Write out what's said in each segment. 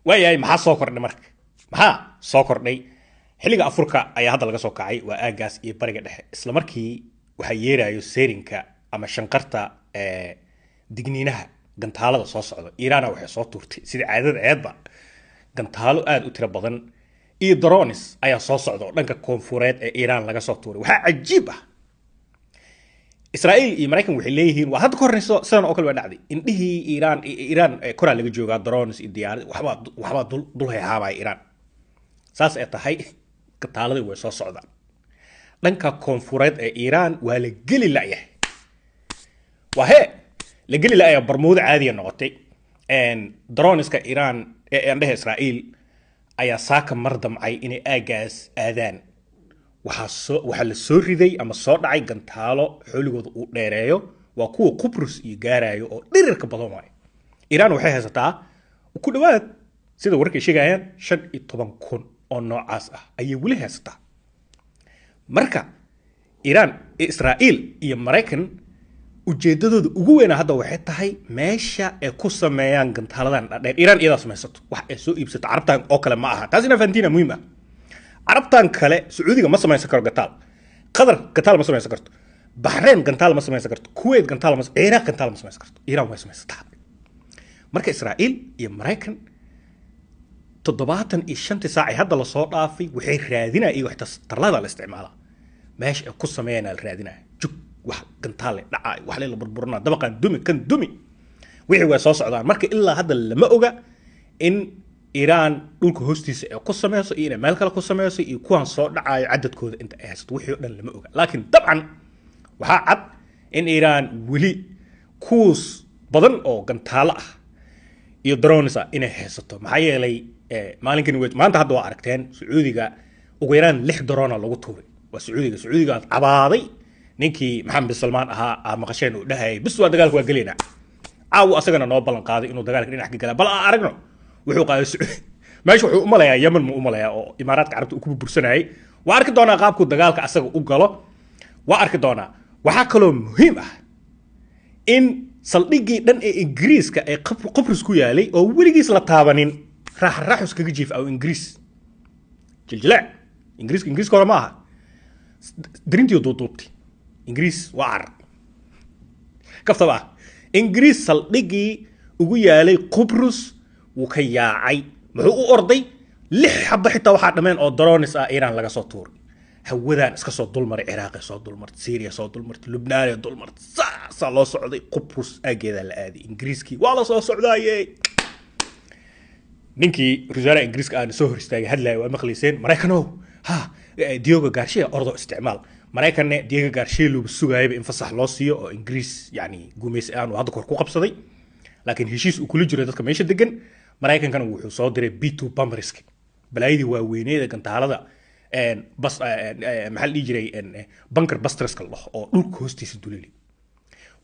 Waayahay, maxaa soo kordhay marka? Maxaa soo kordhay? Xilliga afurka ayaa hadda laga soo kacay, waa aagaas iyo Bariga Dhexe. Isla markii waxaa yeerayo seyrinka ama shanqarta digniinaha gantaalada soo socda. Iiraana waxay soo tuurtay, sida caadada eedba, gantaalo aada u tiro badan iyo drones ayaa soo socda oo dhanka koonfureed ee Iiraan laga soo tuuray. Waxaa cajiib ah, Israa'iil iyo Maraykan waxay leeyihiin, waa hadda ka horreyso sidan oo kale waa dhacday, indhihii Iiraan koraa laga joogaa, drones iyo diyaarad waxbaa dul heehaabaya Iiraan. Saas ay tahay, gantaaladii way soo socdaan dhanka koonfureed ee Iiraan. Waa la geli la'yahay, waa hee la geli la'yahay, barmuudo caadiya noqotay. Droneska Iiraan ee andheha Israa'iil ayaa saaka mar damcay inay aagaas aadaan. Waxaa la soo riday ama soo dhacay gantaalo xooligooda uu dheereeyo, waa kuwa Qubrus iyo gaarayo oo dhirirka badan waayo. Iiraan waxay haysataa ku dhawaad, sida wararka ay sheegayaan, 15,000 oo noocaas ah ayay weli haysataa. Marka Iiraan, Israa'iil iyo Maraykan ujeedadooda ugu weyna hadda waxay tahay meesha ay ku sameeyaan gantaaladan dhadheer. Iiraan iyadaa samaysato, wax ay soo iibsato Carabtan oo kale ma aha. Taas inaa fahantiina muhiim ah. Carabtan kale, Sacuudiga ma samaysan karo gantaal, Qatar gantaal ma samaysan karto, Baxrayn gantaal ma samaysan karto, Kuwait gantaal ma, Ciraaq gantaal ma samaysan karto. Iiraan way samaysataa. Marka Israa'iil iyo Maraykan 75-tii saac ee hadda lasoo dhaafay waxay raadinaya, iyo xitaa tarlada la isticmaalaa, meesha ay ku sameeyaan la raadinaya. Jug, wax gantaale dhacay, wax la burburinaa, dabaqan dumi, kan dumi, wixii way soo socdaan. Marka ilaa hadda lama oga in Iiraan dhulka hoostiisa ay ku sameyso iyo inay meel kale ku sameyso iyo kuwan soo dhacayo cadadkooda inta ay haysato, wixii oo dhan lama oga. Laakiin dabcan waxaa cad in Iiraan weli kuus badan oo gantaalo ah iyo drones ah inay haysato. Maxaa yeelay, maalinkani maanta hadda waa aragteen, Sacuudiga ugu yaraan lix drone lagu tuuray. Waa Sacuudiga, Sacuudiga cabaaday ninkii Maxamed bin Salmaan ahaa aa maqasheen uu dhahayay, "Bis waa dagaalka, waa gelaynaa caawa." Asagana noo ballan qaaday inuu dagaalka dhinac ka galaa. Bal aan aragno wuxuu qaaday Sacuudi meesha. Wuxuu umalayaa Yemen, mu umalayaa oo Imaaraadka Carabta uu ku burbursanayay. Waa arki doonaa qaabkuu dagaalka asaga u galo, waa arki doonaa. Waxaa kaloo muhiim ah in saldhiggii dhan ee Ingiriiska ee Qobrus ku yaalay oo weligiis la taabanin, raax raaxus kaga jiif oo Ingiriis jiljileec, Ingiriiska Ingiriiska hore ma aha, darintii duuduubtay. Ingiriis waa carar kaftaba ah. Ingiriis saldhiggii ugu yaalay Qubrus wuu ka yaacay. Muxuu u orday? Lix xaba xitaa waxaa dhameen oo drones ah Iiraan laga soo tuuray. Hawadaan iska soo dulmaray, Ciraaqay soo dulmartay, Syria soo dulmartay, Lubnaanay dulmartay, saasaa loo socday, Qubrus aageedaa la aaday. Ingiriiskii waa la soo socdaaye. Ninkii wasaaraha Ingiriiska aana soo hor istaagay, hadlaya, waa maqlayseen. "Maraykanow, ha Diego Garcia ordo isticmaal." Maraykanne Diego Garcia looba sugaayaba in fasax loo siiyo oo Ingiriis yani gumaysi aan uu hadda kor ku qabsaday, laakiin heshiis uu kula jiro dadka meesha degan. Maraykankana wuxuu soo diray B-2 bomberska, balaayadii waaweyneed ee gantaalada bas, maxaa la dhihi jiray, bunker busterska la dhaho oo dhulka hoostiisa duleli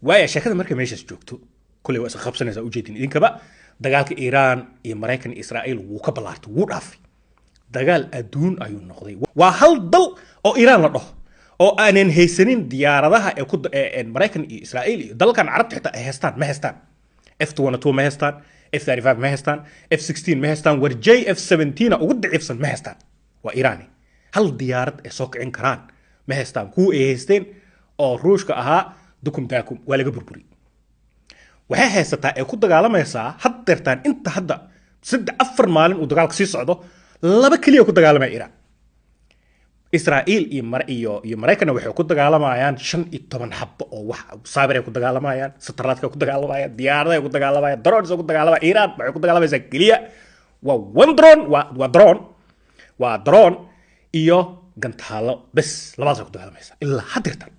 waaya. Sheekada markay meeshaas joogto, kuley waa iska qabsanaysaa ujeedin idinkaba. Dagaalka Iiraan iyo Maraykan iyo Israa'iil wuu ka ballaartay, wuu dhaafay, dagaal adduun ayuu noqday. Waa hal dal oo Iiraan la dhaho oo aanan haysanin diyaaradaha ee ku ee Maraykan iyo Israa'iil iyo dalalkan Carabta xitaa ay haystaan. Ma haystaan F-22, ma haystaan F-35, ma haystaan F-16, ma haystaan war JF-17 ugu daciifsan, ma haystaan. Waa Iiraani, hal diyaarad ay soo kicin karaan ma haystaan. Kuwa ay haysteen oo Ruushka ahaa dukum daakum waa laga burburiyey. Waxay haysataa ee ku dagaalamaysaa had deertaan, inta hadda 3-4 maalin uu dagaalka sii socdo, laba keliya ku dagaalamaya Iiraan. Israa'iil iyo iyo Maraykanna waxay ku dagaalamayaan 15 xabo oo wax saabir ay ku dagaalamayaan, satellite ku dagaalamayaan, diyaaradahay ku dagaalamayaan, drones ay ku dagaalamayaan. Iiraan waxay ku dagaalamaysaa keliya waa one drone, waa drone, waa drone iyo gantaalo bes, labadaas ay ku dagaalamaysaa ilaa haddeertan.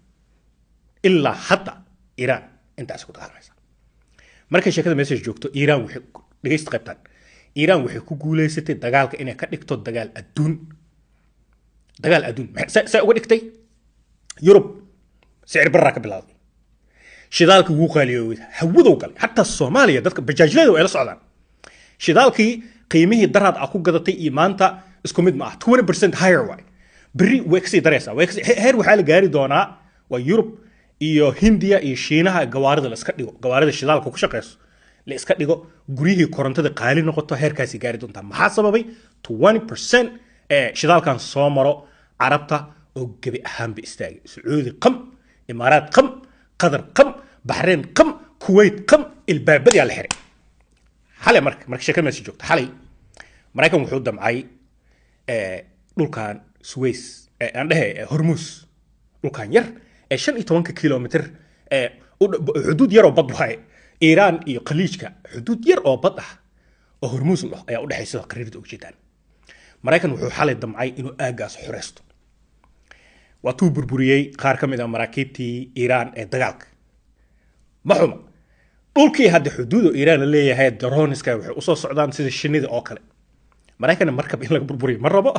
Ilaa hadda Iiraan intaas ku dagaalamaysaa. Markay sheekada meesha joogto, Iiraan waxay, dhegeysta qaybtan, Iiraan waxay ku guuleysatay dagaalka inay ka dhigto dagaal adduun. Dagaal adduun see uga dhigtay? Yurub sicir barraa ka bilowday, shidaalkii wuu qaaliyoobay, hawadow galay. Xataa Soomaaliya dadka bajaajlada ay la socdaan, shidaalkii qiimihii daraad aa ku gadatay iyo maanta isku mid ma ah, 20% higher waay. Berri way kasii daraysaa, way kasii heer waxaa la gaari doonaa waa Yurub iyo Hindiya iyo Shiinaha gawaarida la iska dhigo, gawaarida shidaalka ku shaqeyso. La iska dhigo guryihii, korontada qaali noqoto, heerkaasi gaari doontaa. Maxaa sababay? 20% ee shidaalkan soo maro Carabta oo gebi ahaanba istaagay. Sacuudi qam, Imaaraad qam, Qatar qam, Baxrayn qam, Kuwait qam, ilbaabadii la xiray xalay. Marka sheekada meesha joogta, xalay Maraykan wuxuu damcay dhulkan Suways, aan dhehe Hormuus, dhulkan yar ee 15-ka kilomitr, xuduud yar oo bad waaye. Iiraan iyo Khaliijka xuduud yar oo bad ah oo Hormuus la ayaa udhexaysa, qariirada uga jeedaan. Maraykan wuxuu xalay damcay inuu aagaas xoreysto. Waa tuu burburiyey qaar ka mid ah maraakiibtii Iiraan ee dagaalka. Ma xuma dhulkii hadda xuduudo Iiraan la leeyahay, drones-ka waxay usoo socdaan sida shinnida oo kale. Maraykanna markab in laga burburiyo ma rabo,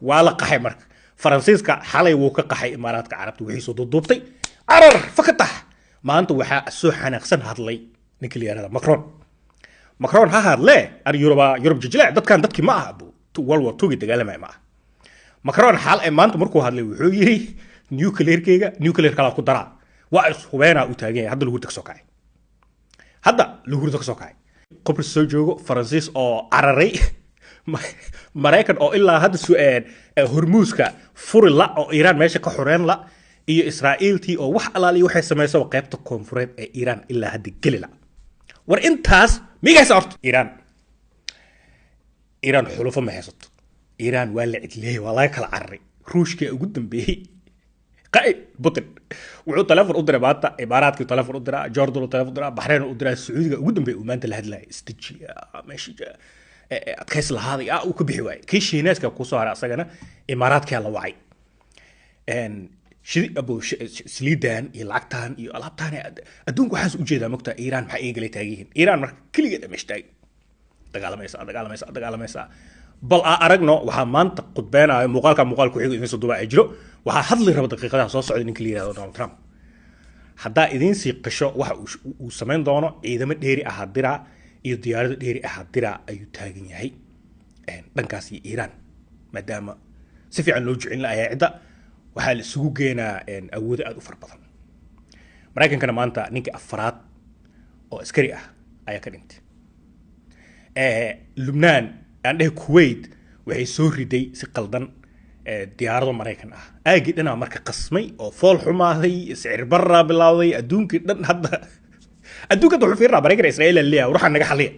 waa la qaxay. Marka Faransiiska xalay wuu ka qaxay Imaaraadka Carabta, wixii soo duuduubtay, carar fakatax. Maanta waxaa soo xanaaqsan hadlay ninka la yihahda Macron. Macron ha hadlee, ar Yuruba, Yurub jijilec, dadkan dadkii ma aha bu World War Two dagaalamaya ma aha. Macron xal ee maanta markuu hadlay wuxuu yiri nuclear-keyga nuclear kalaa ku daraa, waa is hubeenaa u taagan yahay. Hadda lagu hurda ka soo kacay, hadda lagu hurda ka soo kacay. Qobris soo joogo, Faransiis oo cararay, Maraykan oo ilaa hadda Hormuuska furi la oo Iiraan meesha ka xoreen la, iyo Israa'iiltii oo wax alaaliya waxay samaysaba qaybta koonfureed ee Iiraan ilaa hadda geli la. War intaas migaysa horta Iiraan xulufo ma haysato. Iiraan waa la cidleeyey, waa laga kala cararay. Ruushkii ugu dambeeyey qaid Putin wuxuu telefon u diray maanta Imaaraadkii, telefon u diraa Jordan, u telefon u diraa Baxrayn, u diraa Sacuudiga. Ugu dambeeyey uu maanta la hadlayay, isdejiya meesha adkays lahaaday uu ka bixi waayey. Kii Shiineeska kusoo haray asagana Imaaraadkaa la wacay. Saliidan iyo lacagtan iyo alaabtan adduunka waxaas ujeedaa mogtaa. Iiraan maxaa iigala taagan yihiin? Iiraan marka keligeed meesha taagan, dagaalamaysa, dagaalamaysa, dagaalamaysa. Bal aa aragno waxaa maanta khudbeenaayo. Muuqaalka muuqaal ku xigo idiin soo duuba ay jiro. Waxaa hadli raba daqiiqadaha soo socda ninka la yihahdo Donald Trump. Haddaa idiin sii qisho waxa uu samayn doono, ciidamo dheeri ahaa diraa iyo diyaarado dheeri ahaa diraa ayuu taagan yahay dhankaas iyo Iiraan, maadaama si fiican loo jecin lahayaa cidda. Waxaa la isugu geenaa awoodo aada u fara badan. Maraykankana maanta ninkii afaraad oo askari ah ayaa ka dhintay. Lubnaan, aan dhehe Kuwait, waxay soo riday si qaldan diyaarado Maraykan ah. Aagii dhanaa marka qasmay oo fool xumaaday, sicir barraa bilowday adduunkii dhan. Hadda adduunka hadda wuxuu fiirinaa Maraykan, Israa'iil la leeyahay ruuxaan naga xalliya,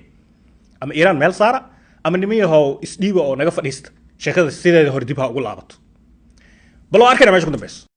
ama Iiraan meel saara, ama niman yahow isdhiiba oo naga fadhiista, sheekada sideeda hore dib ha ugu laabato. Bal waa arkayna meesha ku dambeyso.